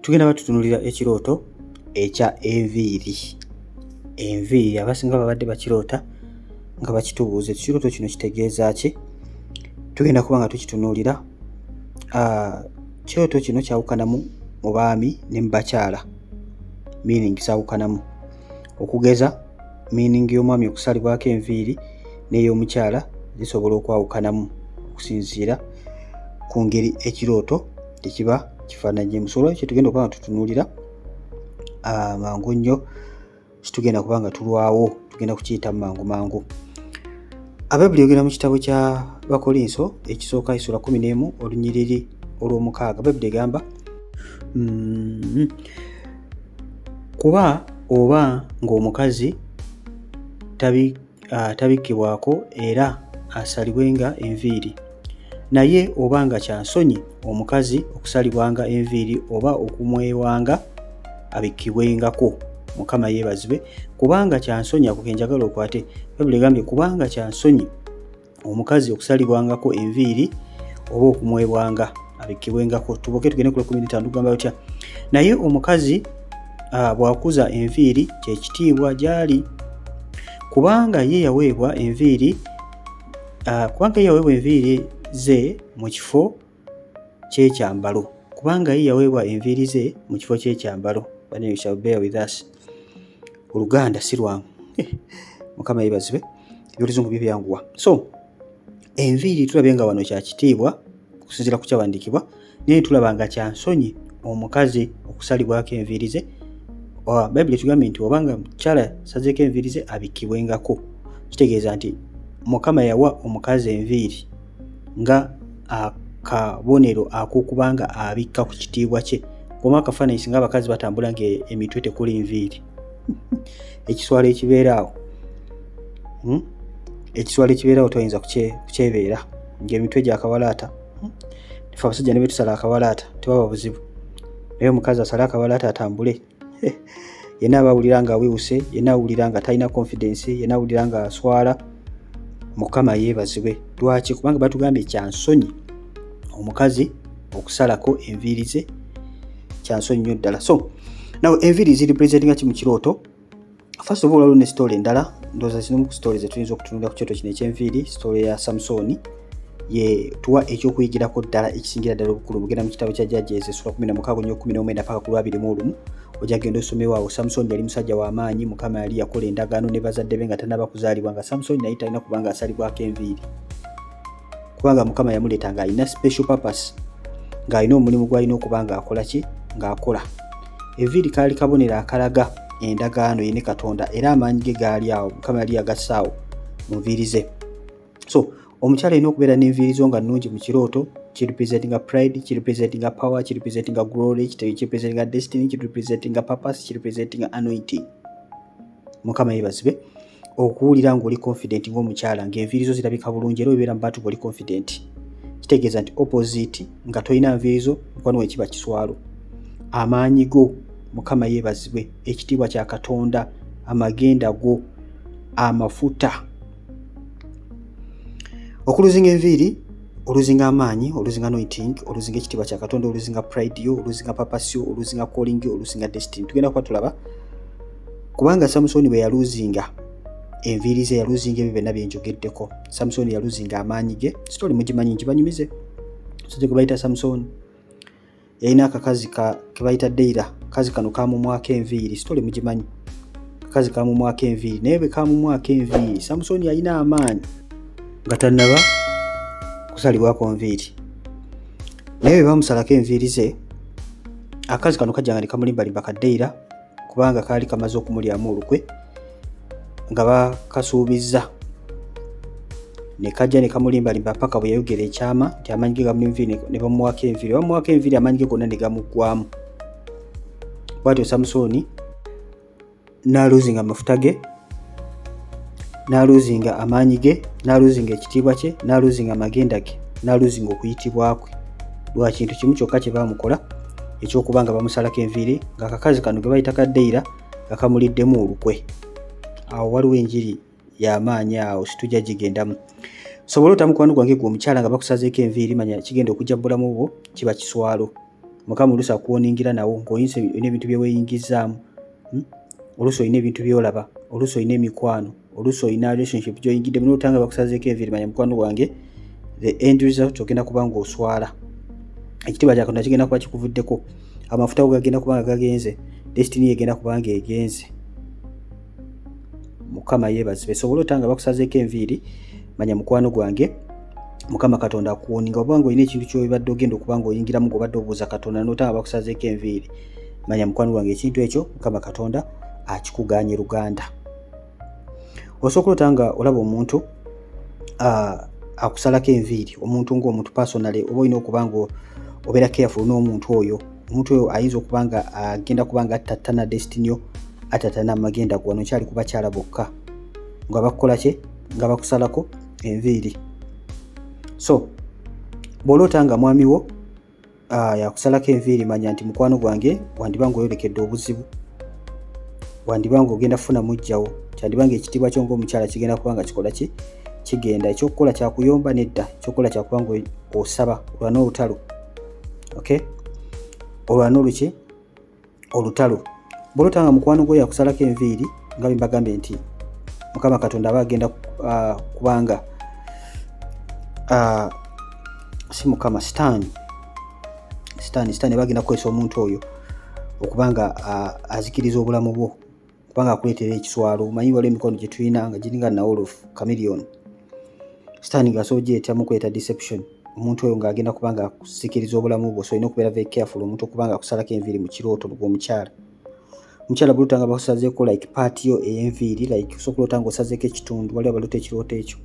Tugenda batutunulira ekirooto ekya enviiri. Enviiri abasinga babadde bakiroota nga bakitubuuza, ekirooto kino kitegeeza ki? Tugenda kuba nga tukitunuulira. Kirooto kino kyawukanamu mu baami ne mu bakyala, meaning zaawukanamu. Okugeza, meaning y'omwami okusalibwako enviiri n'ey'omukyala zisobola okwawukanamu okusinziira ku ngeri ekirooto gye kiba kifaananyemu. So olwekyo tugenda okuba nga tutunuulira mangu nnyo, situgenda kuba nga tulwawo, tugenda kukiyitamu mangu mangu. Abayibuli yogera mu kitabo kya Bakolinso ekisooka essula 11 olunyiriri olw'omukaaga. Bayibuli egamba, "Kuba oba ng'omukazi tabikkibwako era asalibwenga enviiri, naye oba nga kya nsonyi omukazi okusalibwanga enviiri oba okumwewanga, abikkibwengako." Mukama yeebazibwe. Kubanga kya nsonyi, ako ke njagala okwate. Bayibuli egambye, kubanga kya nsonyi omukazi okusalibwangako enviiri oba okumwebwanga, abikkibwengako. Tuboke tugende ku 15. Tugamba otya? Naye omukazi bw'akuza enviiri, kyekitiibwa gy'ali, kubanga ye yaweebwa enviiri, kubanga ye yaweebwa enviiri ze mu kifo ky'ekyambalo, kubanga ye yaweebwa enviiri ze mu kifo ky'ekyambalo. But you shall bear with us, Oluganda si lwangu. Mukama yeebazibwe, ebyoluzungu byo byanguwa. So enviiri tulabye nga wano kyakitiibwa okusinziira ku kyawandiikibwa, naye tulaba nga kya nsonyi omukazi okusalibwako enviiri ze. Bayibuli etugambye nti obanga mukyala sazeeko enviiri ze, abikkibwengako. Kitegeeza nti Mukama yawa omukazi enviiri nga akabonero ak'okubanga abikka ku kitiibwa kye. Kuba akafaananyi, singa abakazi batambula nga emitwe tekuli nviiri, ekiswalo ekibeera awo, Ekiswalo ekibeerawo toyinza kukyebeera ng'emitwe gyakawalaata. Fe abasajja ne betusala akawalaata tewaba buzibu, naye omukazi asale akawalaata atambule, yenna aba awulira nga awiwuse, yenna awulira nga talina confidence, yenna awulira nga aswala. Mukama yeebazibwe. Lwaki? Kubanga batugambye kyansonyi omukazi okusalako enviiri ze, kyansonyi nnyo ddala. So now, enviiri zirepresentinga ki mu kirooto? First of all, waliwo ne story endala, ndowooza zino ku story zetuyinza okutunulira ku kirooto kino ekyenviiri. Story ya Samusoni ye tuwa ekyokuyigirako ddala ekisingira ddala obukulu. Bugenda mu kitabo kya Judges essula 16 nyo 19 paka ku 21, ojja genda osomewo awo. Samusoni yali musajja w'amaanyi. Mukama yali yakola endagaano ne bazadde be nga tanaba kuzaalibwa, nga Samusoni naye talina kubanga asalibwako enviiri, kubanga Mukama yamuleeta ng'alina special purpose, ng'alina omulimu gw'alina okuba ng'akola ki, ng'akola. Enviiri kaali kabonero akalaga endagaano ye ne Katonda, era amaanyi ge gaali awo, Mukama yali yagassaawo mu nviiri ze. So omukyala alina okubeera n'enviiri zo nga nnungi mu kirooto kirepresentinga pride, kirepresentinga power, kirepresentinga glory, kirepresentinga destiny, kirepresentinga purpose, kirepresentinga anointing. Mukama yeebazibwe. Okuwulira ng'oli confident ng'omukyala ng'enviiri zo zirabika bulungi, era obeera mu bantu ng'oli confident, kitegeeza nti opposite nga tolina nviiri zo, mukwano, we kiba kiswalo. Amaanyi go, Mukama yeebazibwe, ekitiibwa kya Katonda, amagenda go, amafuta. Okuluzinga enviiri, oluzinga amaanyi, oluzinga anointing, oluzinga ekitiibwa kya Katonda, oluzinga pride yo, oluzinga purpose yo, oluzinga calling yo, oluzinga destiny. Tugenda kuba tulaba, kubanga Samusoni bwe yaluzinga enviiri ze, yaluzinga ebyo byonna byenjogeddeko. Samusoni yaluzinga amaanyi ge. Story mugimanyi, nkibanyumize. Musajja gwe bayita Samusoni yalina akakazi kebayita Deira. Kazi kano kamumwako enviiri. Story mugimanyi. Akazi kamumwako enviiri, naye bwe kamumwako enviiri, Samusoni yalina amaanyi nga tannaba kusalibwako nviiri, naye bwe bamusalako enviiri ze, akazi kano kajjanga ne kamulimbalimba kaddeira, kubanga kaali kamaze okumulyamu olukwe nga bakasuubizza, ne kajja ne kamulimbalimba paka bwe yayogera ekyama nti amaanyi ge gamuli nviiri, ne bamuwako enviiri. Bamuwako enviiri, amaanyi ge gonna ne gamuggwamu. Bwatyo Samusooni n'aluzinga amafuta ge, n'aluzinga amaanyi ge, n'aluzinga ekitiibwa kye, n'aluzinga amagenda ge, n'aluzinga okuyitibwa kwe, lwa kintu kimu kyokka kye baamukola, ekyokuba nga bamusalako enviiri, ng'akakazi kano ge bayita kaddeira nga kamuliddemu olukwe. Awo waliwo enjiri y'amaanyi, awo situjja gigendamu. Sobole ota, mukwano gwange, gwe omukyala nga bakusazeeko enviiri, manya kigenda okujja mu bulamu bwo kiba kiswalo. Mukama oluusi akuwoningira nawo ng'oyinza olina ebintu bye weeyingizaamu, Oluusi olina ebintu by'olaba, oluusi olina emikwano, oluusi olina relationship gy'oyingiddemu, n'otanga bakusazeeko enviiri, manya mukwano gwange, the end result ogenda kuba ng'oswala. Ekitiibwa kya Katonda kigenda kuba kikuvuddeko, amafuta go gagenda kuba nga gagenze, destiny egenda kuba nga egenze. Mukama yeebazibwe. Sobola otanga bakusazeeko enviiri, manya mukwano gwange, Mukama Katonda akuwoninga. Oba nga olina ekintu kyobadde ogenda okuba nga oyingiramu ng'obadde obuuza Katonda, n'otanga bakusazeeko enviiri, manya mukwano gwange, ekintu ekyo Mukama Katonda akikuganye. Luganda, osobola okulota nga olaba omuntu akusalako enviiri, omuntu ng'omuntu personally, oba olina okuba nga obeera careful n'omuntu oyo. Omuntu oyo ayinza okuba nga agenda kuba nga attattana destiny yo, attattana amagenda go. Wano kyali ku bakyala bokka nga bakukola ki? Nga bakusalako enviiri. So bw'oloota nga mwami wo yakusalako enviiri, manya nti mukwano gwange, wandiba ng'oyolekedde obuzibu, wandiba ng'ogenda kufuna muggyawo, kyandiba nga ekitiibwa kyo ng'omukyala kigenda kuba nga kikola ki? Kigenda. Ekyokukola kyakuyomba? Nedda. Ekyokukola kyakuba nga osaba, olwana olutalo. Okay, olwana oluki? Olutalo. Bw'oloota nga mukwano gwo yakusalako enviiri, nga bwe mbagambye nti Mukama Katonda aba agenda kubanga si Mukama, Sitaani, Sitaani, Sitaani aba agenda kukozesa omuntu oyo okuba nga azikiriza obulamu bwo, kubanga akuleetera ekiswalo. Omanyi waliwo emikono gye tulina nga giringa nawolofu, chameleon. Sitaani ng'asobola ogyetamu okuleeta deception, omuntu oyo ng'agenda kuba nga akusikiriza obulamu bwo. So olina okubeera very careful omuntu okuba nga akusalako enviiri mu kirooto. Gw'omukyala, omukyala, bw'oloota nga bakusazeeko like part yo ey'enviiri, like osobola okulota ng'osazeeko ekitundu. Waliwo abaloota ekirooto ekyo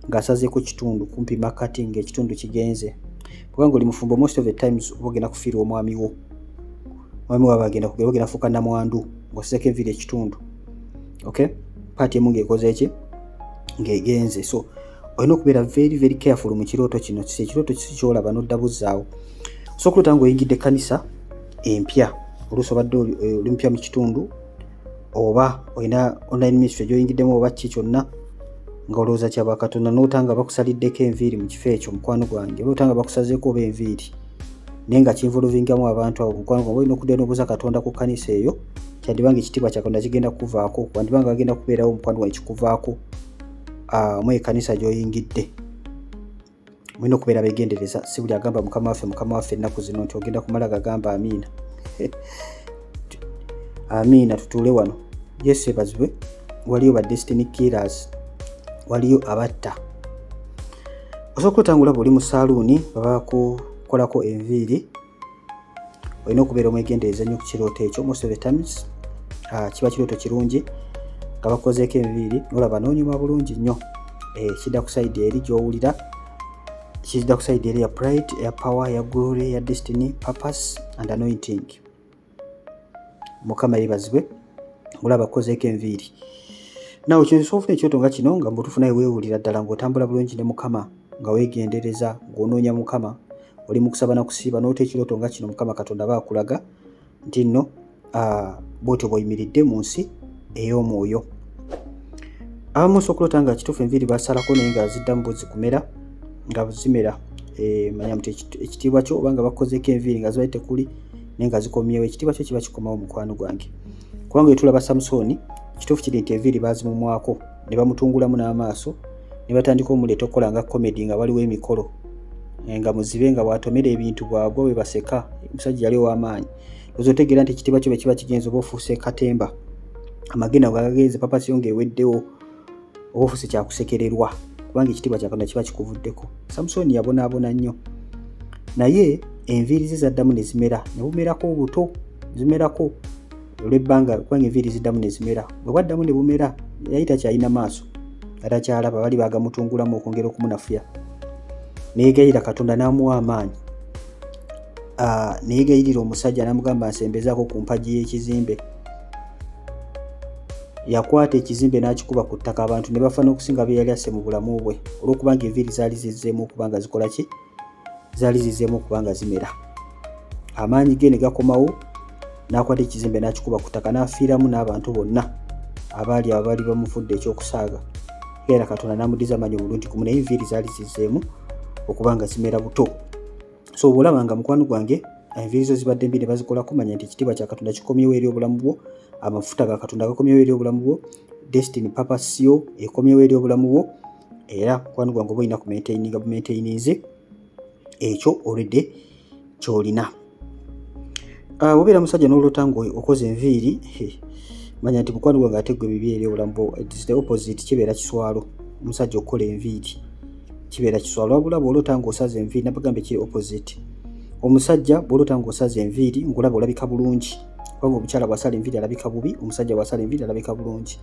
ng'asazeeko kitundu kumpi makati, ng'ekitundu kigenze. Kubanga oli mufumbo, most of the times oba ogenda kufiirwa omwami wo. Omwami wo aba agenda kugenda, ogenda kufuuka namwandu ng'osazeeko enviiri ekitundu. Okay, part emu ng'ekoze eki? Ng'egenze. So olina okubeera very very careful mu kirooto kino. Kisi ekirooto kisi kyolaba n'odda buzzaawo. Osobola okulota ng'oyingidde ekkanisa empya. Oluusi obadde oli mupya mu kitundu, oba olina online ministry gy'oyingiddemu, oba ki kyonna nga olowooza kya bwakatonda, n'ota nga bakusaliddeko enviiri mu kifo ekyo. Mukwano gwange, oloota nga bakusazeeko oba enviiri naye nga kinvolvingamu abantu abo, mukwano gwange, olina okudda n'obuuza Katonda ku kkanisa eyo. Kyandiba nga ekitiibwa kya Katonda kigenda kukuvaako, wandiba nga bagenda kubeerawo, mukwano gwange, kikuvaako mu ekkanisa gy'oyingidde. Mulina okubeera begendereza. Si buli agamba "Mukama waffe, Mukama waffe" ennaku zino nti ogenda kumala gagamba amiina, amiina, tutuule wano. Yesu ebazibwe. Waliyo ba destiny killers, waliyo abatta. Osobola okulota nga olaba oli mu saaluuni, babakukolako enviiri. Olina okubeera omwegendereza nnyo ku kirooto ekyo. Most of the times kiba kirooto kirungi nga bakozeeko enviiri, nolaba n'onyuma bulungi nnyo. Kidda ku side eri gy'owulira, kidda ku side eri ya pride, ya power, ya glory, ya destiny, purpose and anointing. Mukama yeebazibwe. Olaba kukozeeko enviiri nawe kino, osobola ofuna ekyoto nga kino nga mubutuufu nawe weewulira ddala ng'otambula bulungi ne Mukama, nga weegendereza, ng'onoonya Mukama, oli mu kusaba na kusiiba, n'ota ekirooto nga kino, Mukama Katonda aba akulaga nti nno bw'otyo bw'oyimiridde mu nsi ey'omwoyo. Abamu osobola okulota nga kituufu enviiri basalako, naye nga ziddamu buzzi kumera, nga zimera. Manya nti ekitiibwa kyo, oba nga bakukozeeko enviiri nga zibadde tekuli naye nga zikomyewo, ekitiibwa kyo kiba kikomawo, mukwano gwange. Kubanga bwe tulaba Samusooni, kituufu kiri nti enviiri baazimumwako ne bamutungulamu n'amaaso ne batandika omuleeta okukola nga comedy, nga waliwo emikolo, nga muzibe, nga bw'atomera ebintu, bw'agwa bwe baseka. Omusajja yali ow'amaanyi. Oza otegeera nti ekitiibwa kyo bwe kiba kigenze, oba ofuuse katemba, amagenda nga gagenze, purpose yo ng'eweddewo, oba ofuuse kyakusekererwa, kubanga ekitiibwa kya Katonda kiba kikuvuddeko. Samusooni yabonaabona nnyo, naye enviiri ze zaddamu ne zimera, ne bumerako obuto, zimerako olw'ebbanga, kubanga enviiri ziddamu ne zimera. Bwe bwaddamu ne bumera, yali takyalina maaso, atakyalaba, bali bagamutungulamu okwongera okumunafuya. Neyeegayirira Katonda n'amuwa amaanyi. Neyeegayirira omusajja n'amugamba, "Nsembezaako ku mpagi y'ekizimbe." Yakwata ekizimbe n'akikuba ku ttaka, abantu ne bafa n'okusinga be yali asse mu bulamu bwe, olw'okubanga enviiri zaali zizzeemu okuba nga zikola ki? Zaali zizzeemu okuba nga zimera. Amaanyi ge ne gakomawo, n'akwata ekizimbe n'akikuba ku ttaka, n'afiiramu n'abantu bonna abaali abo baali bamufudde ekyokusaaga. Era Katonda n'amuddiza amaanyi omulundi gumu, naye enviiri zaali zizzeemu okuba nga zimera buto. So bw'olaba nga mukwano gwange Enviiri zo zibadde mbi ne bazikolako, manya nti ekitiibwa kya Katonda kikomyewo eri obulamu bwo, amafuta ga Katonda gakomyewo eri obulamu bwo, destiny purpose yo ekomyewo eri obulamu bwo. Era mukwano gwange oba olina kumaintaininga bumaintaininze ekyo already kyolina. Obeera musajja n'oloota nga okoze enviiri, manya nti mukwano gwange ate gwe bibi eri obulamu bwo. It's the opposite, kibeera kiswalo omusajja okukola enviiri, kibeera kiswalo. Wabula bw'oloota ng'osaza enviiri, nabagamba ekiri opposite, omusajja bw'oloota ng'osaza enviiri ng'olaba olabika bulungi, kubanga omukyala bw'asala enviiri alabika bubi, omusajja bw'asala enviiri alabika bulungi.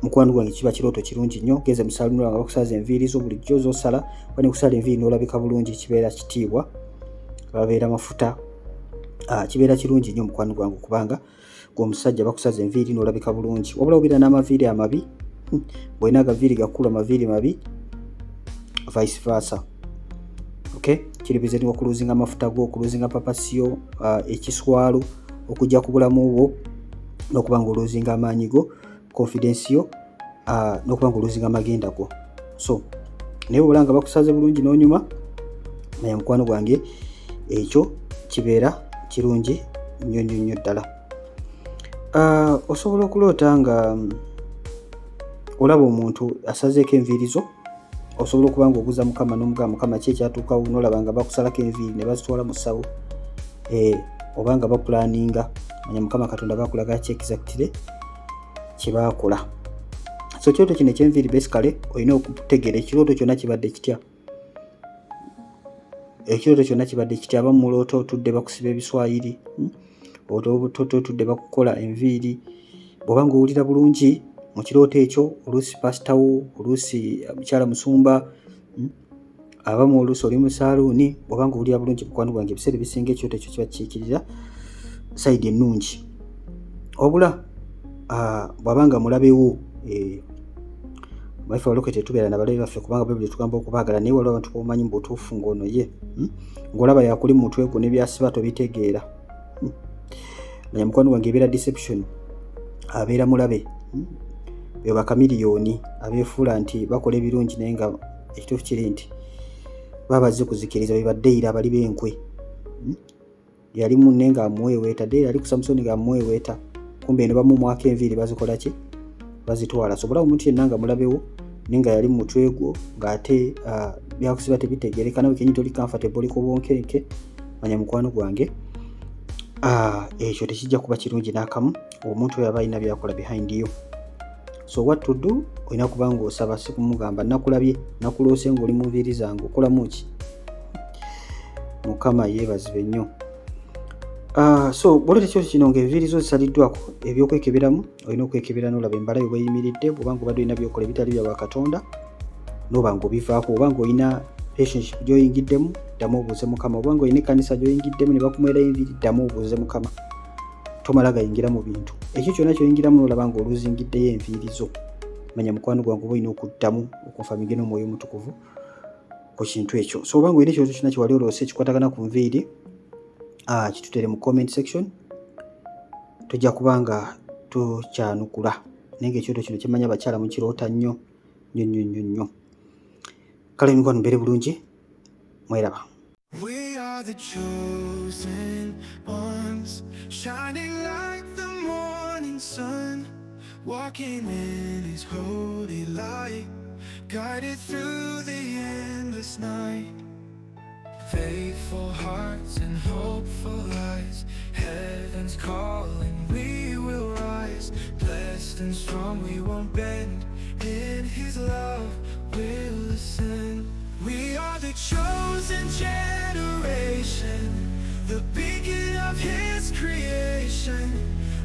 Mukwano gwange kiba kirooto kirungi nnyo. Genze mu saluuni nga bakusaza enviiri zo bulijjo z'osala, oba ne kusala enviiri n'olabika bulungi, kibeera kitiibwa, babeera mafuta. Kibeera kirungi nnyo mukwano gwange okubanga gwe omusajja bakusaza enviiri n'olabika bulungi. Wabula obeera n'amaviiri amabi, bw'olina agaviiri gakulu, amaviiri mabi, vice versa. Okay, kirepresentinga okuluzinga amafuta go, okuluzinga purpose yo, ekiswalo okujja ku bulamu bwo, n'okuba nga oluzinga amaanyi go, confidence yo, n'okuba nga oluzinga amagenda go. So naye obula nga bakusaze bulungi n'onyuma, naye mukwano gwange ekyo kibeera kirungi nnyo nnyo nnyo ddala. Osobola okuloota nga olaba omuntu asazeeko enviiri zo. Osobola okuba nga obuuza Mukama n'omugamba, Mukama, ki ekyatuukawo? N'olaba nga bakusalako enviiri ne bazitwala mu ssabo, oba nga bapulaninga. Manya Mukama Katonda bakulaga ki exactly kye baakola. So ekirooto kino ekyenviiri, basically olina okutegeera ekirooto kyonna kibadde kitya, ekirooto kyonna kibadde kitya. Abamu muloota otudde bakusiba ebiswayiri, Otudde bakukola enviiri. Bw'oba ng'owulira bulungi mu kirooto ekyo, oluusi pasitawo, oluusi mukyala musumba, Abamu oluusi oli mu saaluuni. Bw'oba ng'owulira bulungi mukwano gwange, ebiseera ebisinga ekirooto ekyo kiba kikiikirira side ennungi. Wabula bw'aba nga mulabewo, baife waloke tetubeera nabalabe baffe, kubanga Bayibuli etugamba okubaagala, naye waliwo abantu bomanyi mu butuufu ng'ono ye, Ng'olaba yakuli mu mutwe gwo n'ebyasiba tobitegeera. Manya mukwano gwange ebeera deception, abeera mulabe. Be bakamiliyoni abeefuula nti bakola ebirungi, naye nga ekituufu kiri nti baba bazze kuzikiriza. Be baddeira abali b'enkwe. Yali munne ng'amuweeweeta, ddeira ali ku Samusoni ng'amuweeweeta, kumbe eno bamumwako enviiri bazikola ki? Bazitwala. So bulawo omuntu yenna nga mulabewo naye nga yali mu mutwe gwo, ng'ate byakusiba tebitegeereka, nawe kenyini toli comfortable, oli ku bunkenke, manya mukwano gwange ekyo tekijja kuba kirungi n'akamu. Omuntu oyo aba alina byakola behind you. So what to do? Olina kuba ng'osaba, si kumugamba nakulabye, nakuloose ng'oli mu nviiri zange, okolamu ki? Mukama yeebazibwe nnyo. So bwoleta ekyoto kino ng'enviiri zo zisaliddwako, ebyokwekeberamu olina okwekebera n'olaba embala yo bweyimiridde. Bw'oba nga obadde olina byokola ebitali bya bwakatonda, n'oba ng'obivaako. Oba ng'olina relationship gy'oyingiddemu, ddamu obuuze Mukama. Oba ng'olina ekkanisa gy'oyingiddemu ne bakumwerayo enviiri, ddamu obuuze Mukama. Tomala gayingira mu bintu. Ekyo kyonna ky'oyingiramu n'olaba ng'oluzingiddeyo enviiri zo, manya mukwano gwange oba olina okuddamu okonfaminge n'Omwoyo Omutukuvu ku kintu ekyo. So oba ng'olina ekirooto kyonna kyewali oloose ekikwatagana ku nviiri, kitutere mu comment section, tujja kuba nga tukyanukula. Naye ng'ekirooto kino kyemmanyi abakyala mukiroota nnyo nnyo nnyo nnyo nnyo. Kale emikwano, mbeere bulungi, mweraba. We are the chosen ones, shining like the morning sun, walking in His holy light, guided through the endless night. Faithful hearts and hopeful eyes, heaven's calling, we will rise. Blessed and strong, we won't bend. In His love, we'll ascend. We are the chosen generation, the beacon of His creation.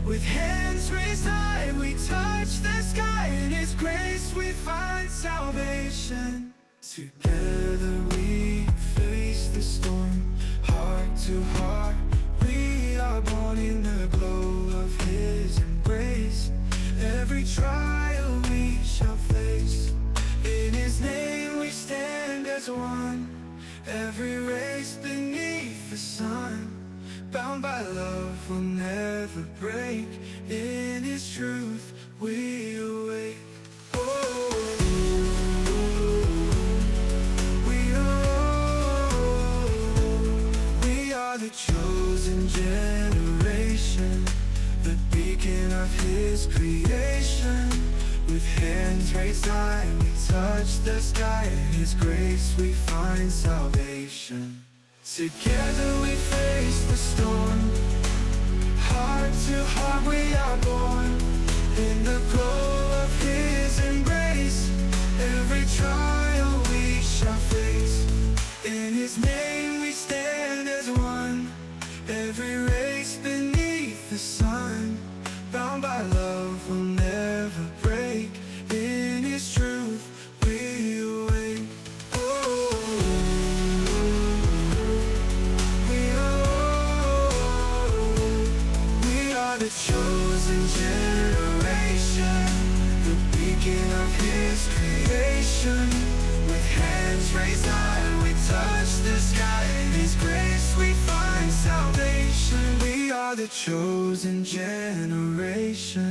With hands raised high, we touch the sky. In His grace, we find salvation. Together we face the storm, heart to heart. We are born in the glow of His embrace. Every trial we shall face. In His name we stand as one. Every race beneath the sun. Bound by love will never break. In His truth we awake. Oh, we are, we are the the chosen generation, the beacon of His creation. With hands raised high, we touch the sky. In His grace we find salvation. Together we face the storm. Heart to heart we are born. In the glow of His embrace, every trial we shall face. In His name we stand as one. Every race beneath the sun, bound by love will never break. In His truth we awake. Oh, we are, we are the chosen generation, the beacon of His creation. With hands raised high, we touch the sky. In His grace we find salvation. We are the chosen generation.